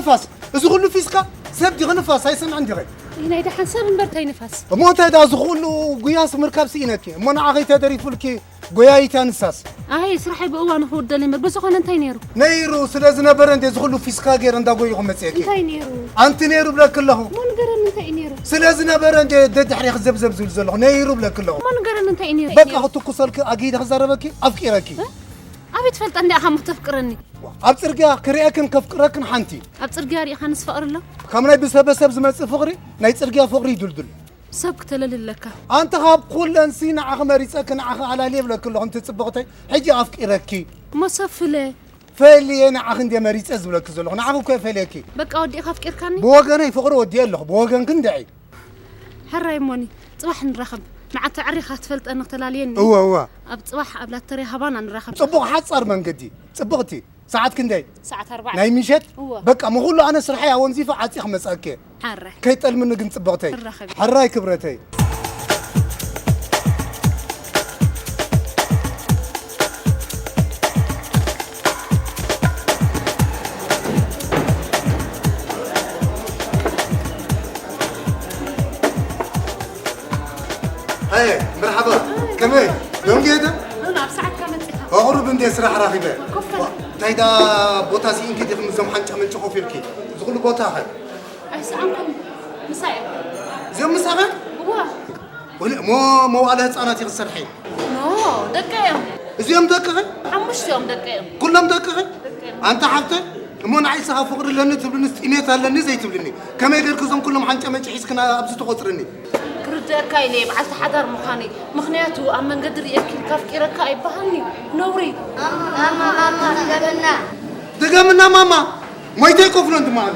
ንፋስ፣ እዚ ኩሉ ፊስካ ሰብ ዲኺ ንፋስ ኣይሰምዕን ዲኺ? ናይ ደሓን ሰብ እምበር ታይ ንፋስ? እሞ እንታይ ደኣ እዚ ኩሉ ጉያስ ምርካብ ስኢነኪ? እሞ ንዓኺ ተደሪፉልኪ ጎያይታ ንሳስ? ኣይ ስራሐይ ብእዋኑ ክውደል እምበር ብዝኾነ እንታይ ነይሩ? ነይሩ ስለ ዝነበረ እንደ እዚ ኩሉ ፊስካ ገይረ እንዳጎይኹ መፅእኪ። እንታይ ነይሩ? ኣንቲ ነይሩ ብለኪ ኣለኹ። እሞ ንገረኒ እንታይ እዩ ነይሩ? ስለ ዝነበረ እንደ ደድሕሪኺ ዘብዘብ ዝብል ዘለኹ ነይሩ ብለኪ ኣለኹ። እሞ ንገረኒ እንታይ እዩ ነይሩ? በቃ ክትኩሰልኪ ኣጊደ ክዛረበኪ ኣፍቂረኪ። እ? ኣበይ ትፈልጠ እንዲኣ እሞ ተፍቅረኒ? ኣብ ጽርግያ ክርእየክን ከፍቅረክን ሓንቲ። ኣብ ጽርግያ ሪኢኻንስ ፍቕሪ ኣሎ? ካብ ናይ ብሰበሰብ ዝመጽእ ፍቕሪ ናይ ጽርግያ ፍቕሪ እዩ ድልዱል። ሰብ ክተለሊ ኣለካ። ኣንቲ ካብ ኩለንሲ ንዓኺ መሪጸኪ ንዓኺ ኣላልየ እብለኪ ኣለኹ ኣንቲ ጽብቕተይ። ሕጂ ኣፍቂረኪ። እሞ ሰብ ፍለ። ፈልየ ንዓኺ እንድየ መሪጸ ዝብለኪ ዘለኹ። ንዓኺ እኮ እየ ፈልየኪ። በቃ ወዲእካ ኣፍቂርካኒ? ብወገነይ ፍቕሪ ወዲኤ ኣለኹ። ብወገንኪ እንድዒ። ሕራይ እሞኒ፣ ጽባሕ ንራኸብ። መዓት ኣዕሪኻ ክትፈልጠኒ ክተላልየኒ። እወ፣ እወ። ኣብ ጽባሕ ኣብ ላተርያ ሃባና ንራኸብ። ጽቡቕ ሓጻር መንገዲ። ጽብቕቲ። ሰዓት ክንደይ? ሰዓት ኣርባዕተ። ናይ ምሸት? እወ። በቃ፣ ምኹሉ ኣነ ስርሐይ ኣወንዚፈ ዓጽየ ክመጽኣኪ እየ። ሕራይ። ከይጠልምኒ ግን ጽብቕተይ። ንራኸብ። ሕራይ ክብረተይ። ኣየ፣ መርሓባ። ከመይ? ደንጌ ዶ? ኑን፣ ኣብ ሰዓትካ መጺኻ። ኣቑሩብ እንዴ ስራሕ ራኺበ። ኮፍ በል። እንታይ ዳ ቦታ ስኢንኪ ዲኺ ምስዞም ሓንጫ መንጫ ኮፍ ኢልኪ? እዚ ኩሉ ቦታ ኸ? ኣይሰኣንኩን። ምሳይ እዮም። እዚኦም ምሳኻ? እዋ። ወለ-፣ ሞ-፣ መዋእለ ህፃናት ኢኺ ትሰርሒ? ኖ፣ ደቀይ እዮም። እዚኦም ደቅኺ? ሓሙሽቲኦም ደቀይ እዮም። ኩሎም ደቅኺ? ደቀይ እዮም። ኣንታ ሓብተይ፣ እሞ ንዓይ ንስኻ ፍቕሪ ኣለኒ ትብልንስ ጥሜት ኣለኒ ዘይትብልኒ? ከመይ ጌርኪ እዞም ኩሎም ሓንጫ መንጫ ሒዝክና ኣብዚ ትቖጽርኒ? ክርድኣካ ኢለ እየ በዓልቲ ሓዳር ምዃነይ። ምኽንያቱ ኣብ መንገዲ ርእየኪ ኢልካ ኣፍቂረካ ኣይበሃልኒ። ነውሪ። ማማ፣ ማማ፣ ድገምና። ድገምና ማማ። ሞይተ ይከፍሎ እንድማ ኣነ።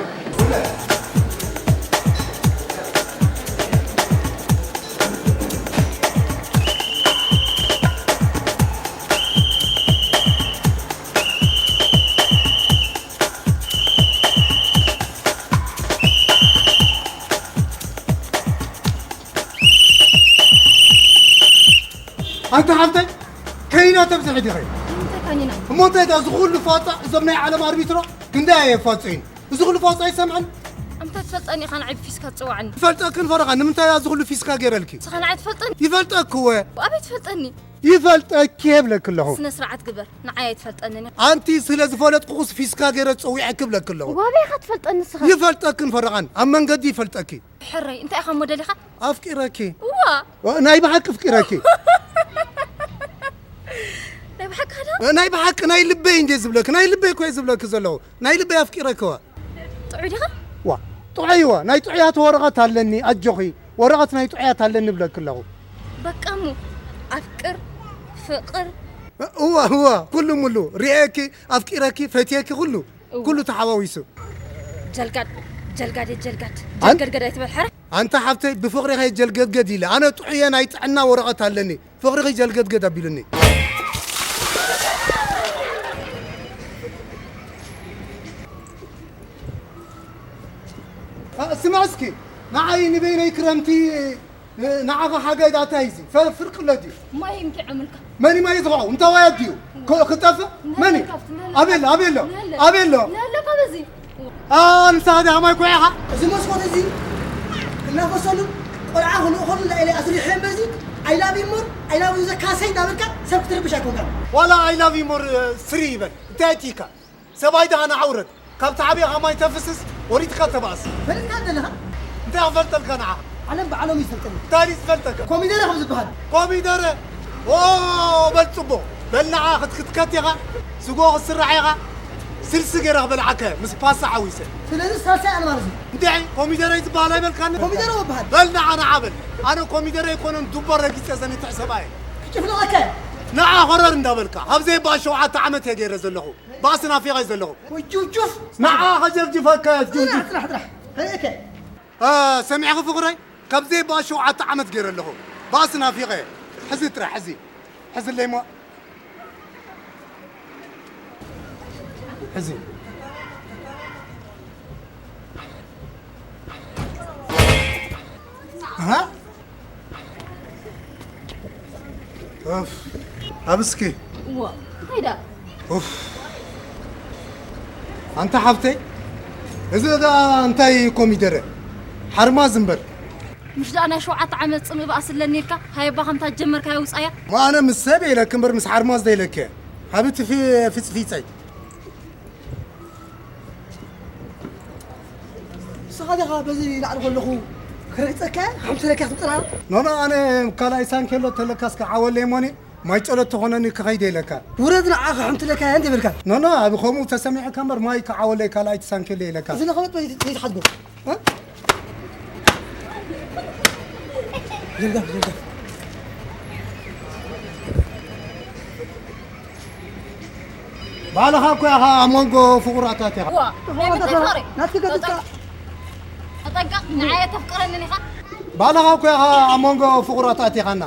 ኣንታ ሓፍተይ፣ ከኒና ተብዝሒ ዲኺ? እንታይ ከኒና? እሞ እንታይ ደኣ እዚ ኩሉ ፋጻ እዞም ናይ ዓለም ኣርቢትሮ ክንደይ ኣየፋጽኡን? እዚ ኩሉ ፋጻ ኣይሰምዕን? ኣንታ ትፈልጠኒ ኢኻ ንዓይ ብፊስካ ትጽውዓኒ። ይፈልጠክን ፈረኻ፣ ንምንታይ እዚ ኩሉ ፊስካ ገይረልኪ? ንስኻ ንዓይ ትፈልጠኒ? ይፈልጠኪ እወ። ኣበይ ትፈልጠኒ? ይፈልጠኪ እየ እብለኪ ኣለኹ። ስነ ስርዓት ግበር፣ ንዓይ ኣይትፈልጠንን ኢኻ። ኣንቲ ስለ ዝፈለጥኩኹስ ፊስካ ገይረ ጸዊዐኪ እብለኪ ኣለኹ። ዋበይ ኢኻ ትፈልጠኒ ንስኻ? ይፈልጠክን ፈረቓን፣ ኣብ መንገዲ ይፈልጠኪ። ሕረይ፣ እንታይ ኢኻ እሞ ደሊኻ? ኣፍቂረኪ። እዋ። ዋ፣ ናይ ብሓቂ ኣፍቂረኪ። ናይ ብሓቂ ኸዳ? ናይ ብሓቂ ናይ ልበይ እንዴ ዝብለኪ፣ ናይ ልበይ እኮ እየ ዝብለኪ ዘለኹ። ናይ ልበይ ኣፍቂረኪ ዋ። ጥዑይ ዲኻ? ዋ፣ ጥዑይ ዋ። ናይ ጥዑያት ወረቐት ኣለኒ፣ ኣጆኺ። ወረቐት ናይ ጥዑያት ኣለኒ እብለኪ ኣለኹ። በቃ እሞ ኣፍቅር፣ ፍቕር። እዋ፣ እዋ፣ ኩሉ ሙሉ። ሪኤኪ፣ ኣፍቂረኪ፣ ፈትየኪ፣ ኩሉ። እዋ። ኩሉ ተሓዋዊሱ። ጀልጋድ፣ ጀልጋድ፣ ጀልጋድ። ኣን- ጀልገድገድ ኣይትበል፣ ሕረ። ኣንታ ሓብተይ፣ ብፍቕሪ ከይጀልገድገድ ኢለ። ኣነ ጥዑየ ናይ ጥዕና ወረቐት ኣለኒ። ፍቕሪ ከይጀልገድገድ ኣቢሉኒ። እ፣ ስማዕ እስኪ፣ ንዓይ ንበይነይ ክረምቲ፣ እ፣ ንዓኻ ሓጋይ ዳታ እዩ እዚ። ፈ-፣ ፍርቂ ኣሎ ድዩ? ማይ ይምኪ ዕምልካ። መን እዩ ማይ ዝኸዖ? እንታዋይ ኣዲኡ? ክ-፣ ክጠፍእ? መን እዩ? ናለ ካብቲ ናለ። ኣበይ ኣሎ? ኣበይ ኣሎ? ናለ። ኣበይ ኣሎ? ናለ ካብ እዚ። ኣ፣ ንስኻ ዲኻ ማይ ኩዒኻ? እዚ መስኮት እዚ ክናፈሰሉ፣ ቆልዓ ክልእኸሉ እንዳኢለ ኣስሪሐ እምበር እዚ፣ I love you more፣ I love you ዘካሰይ እንዳበልካ ሰብ ክትርብሽ ኣይኮንካን። ዋላ I love you more፣ እ፣ ስሪ ይበል። እንታይ ኣእትይካ? ሰብኣይ ደኣ ንዓ ውረድ። ካብ ተዓብኻ ማይ ተፍስስ፣ ወሪድካ ተባእስ። ፈሊጥካ ዘለኻ? እንታይ ክፈልጠልካ ንዓ? ዓለም ብዓለሙ ይፈልጠኒ። እንታይ ድዩ ዝፈልጠካ? ኮሚደረ ከም ዝበሃል። ኮሚደረ? ኦ፣ በል ጽቡቕ። በል ንዓ ክትክትከት ኢኻ፣ ስጎ ክትስራሕ ኢኻ። ስልሲ ገይረ ክበልዓካ እየ፣ ምስ ፓስታ ሓዊሰ። ስለዚ ሳልሳይ ኣነ ማለት እዩ። እንድዒ፣ ኮሚደረ እዩ ዝበሃል ኣይበልካኒ? ኮሚደረ ይበሃል። በል ንዓ፣ ንዓ በል። ኣነ ኮሚደረ ኣይኮነን፣ ዱባ ረጊጸ ዘንትዕ ሰብኣይ እየ። ክጭፍልቐካ እየ። ንዓ ኮረር እንዳበልካ፣ ካብ ዘይበሃል ሸውዓተ ዓመት እየ ገይረ ዘለኹ። ባእሲ ናፊቐ ዘለኹ። ወይ ጁፍ ጁፍ። ንዓ ከጀፍጅፈካ እየ፣ ጁፍ ጁፍ። ጥራሕ፣ ጥራሕ፣ ጥራሕ። ርእየከ። እ፣ ሰሚዕኺ ፍቕረይ? ካብ ዘይበሃል ሸውዓተ ዓመት ገይረ ኣለኹ። ባእሲ ናፊቐ። ሕዚ ጥራሕ፣ ሕዚ። ሕዝለይ እሞ። ሕዚ። ኣሃ። ኡፍ። ኣብ እስኪ። እዋ፣ እንታይ ደኣ? ኡፍ። ኣንታ ሓብተይ፣ እዚ ደኣ እንታይ ኮሚደረ? ሓርማዝ እምበር። ምሽ ደኣ ናይ ሸውዓተ ዓመት ጽምእ ባእሲ ኣለኒ ኢልካ ሃየባ ከምታ ጀመርካ የውጻያ። እሞ ኣነ ምስ ሰብ ኢለኪ እምበር ምስ ሓርማዝ ደኢለኪ። ሃቢ እቲ ፊ- ፍጽፊጸይ። ንስኻ ዲኻ በዚ ላዕሊ ከለኹ ክረግጸካ ሓምቲ ለካ ክትጥራ። ኖኖ ኣነ ካልኣይ ሳንኬሎ ተለካስ ክዓወለይ ሞኒ ማይ ጸሎት ትኾነኒ ክኸይደ ኢለካ። ውረድ ንዓኻ ሓምቲ ለካ እንተ በልካ። ኖኖ ኣብ ከምኡ ተሰሚዕካ እምበር ማይ ክዓወለይ ካልኣይቲ ሳንኬሎ ኢለካ። እዚ ለኸበት ዘይትሓድጎ። እ? ጀርጋፍ ጀርጋፍ። ባዕልኻ እኮ ኢኻ ኣብ መንጎ ፍቑራት ኣቲኻ። ዋ ናይ ምትኻሪ ናትኪ ገጽካ። ተጠንቀቕ። ንዓየ ተፍቅረንን ኢኻ። ባዕልኻ እኮ ኢኻ ኣብ መንጎ ፍቑራት ኣቲኻና።